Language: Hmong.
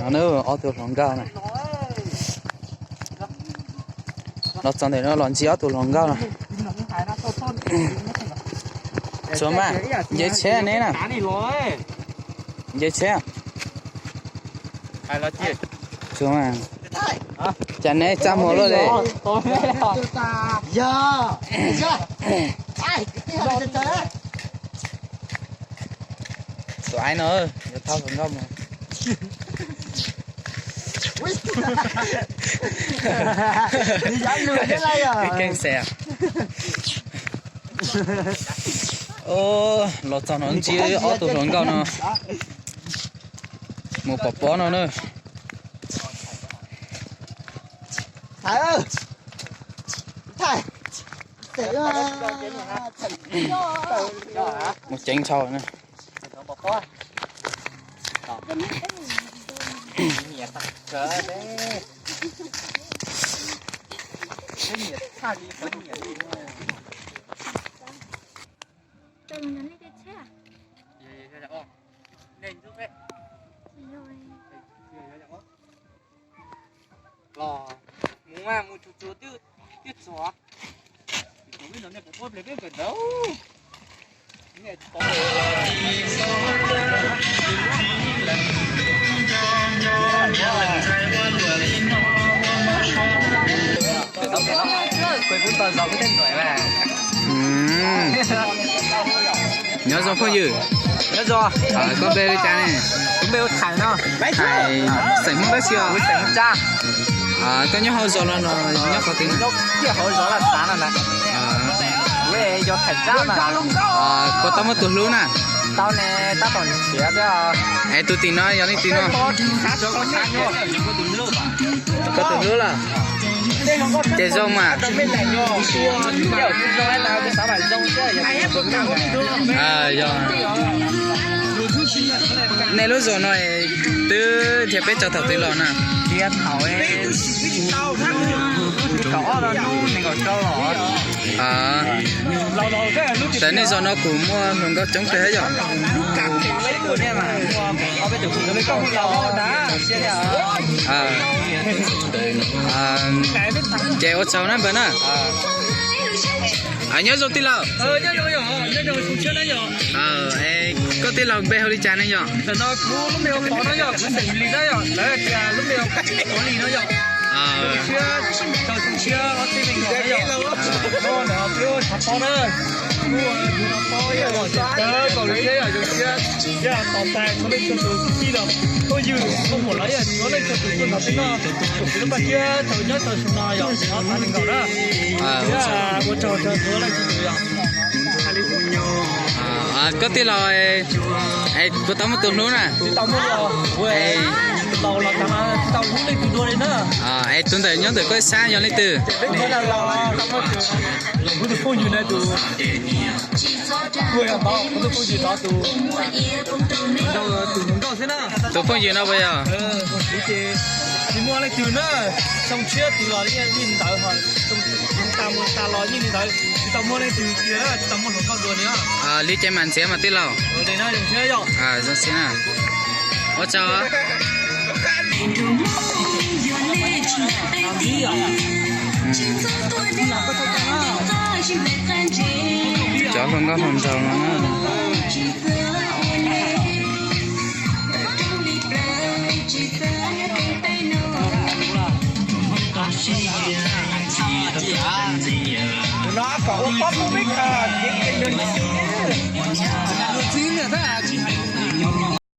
No na, ob tug hluas nkauj na. Los txog ntawm no los ntsib ob tug hluas nkauj no. Tsuag mas, nce tsheb neb na. Nce tsheb. Tsuag mas, cas neb txaj muag luaj li. Tus aib no, yuav thauj hluas nkauj mus. Keej xev. Los txog no ntsib ob tug hluas nkauj no mus pov pob no na. Mus ceev ntshaw na. Los mus mas mus tsuag tsuag twb, twb txog. Nyob zoo phooj ywg. Koj npe li cas ne? Kuv npe hu Thaiv no. Thaiv, xeem Hmoob dab tsi os? Kuv xeem Hmoob Tsab. Koj nyob hauv zos los no nyob qhov twg na? Nyob kiag hauv zos Laj Xav no na. Kuv yog Thaiv Tsab mas. Puas tau muaj tus hlub na? Tau ne, tab tom nrhiav thiab. Es tus tim no yog leej twg no? Koj tus hlub lawm. Ces zoo mas. Yog. Nej lub zos no twb nrhiav peb tsaug thaum twg los na? Txawm nej zos no kuj muaj hluas nkauj coob kawg thiab yom? Ces ua tsaug na npawg na. Nyob zoo tij laug. Koj tij laug npe hu li cas ne yom? Koj tij laug, es puas tau muaj tus hlub na? Es tus ntawm nyob ntawm koj sab yog leej twg? Tus phooj ywg no puas yog? Tsis muaj leej twg na, xyoo tshiab twg los yeej li ntawd, xyoo tas mus tas los yeej li ntawd, tsis tau muaj leej twg tiag, tsis tau muaj hluas nkauj dua li. Li ces mam ntxiv mas tij laug. Zoo siab na. Ua tsaug. Cov hluas nkauj hluas nraug no na.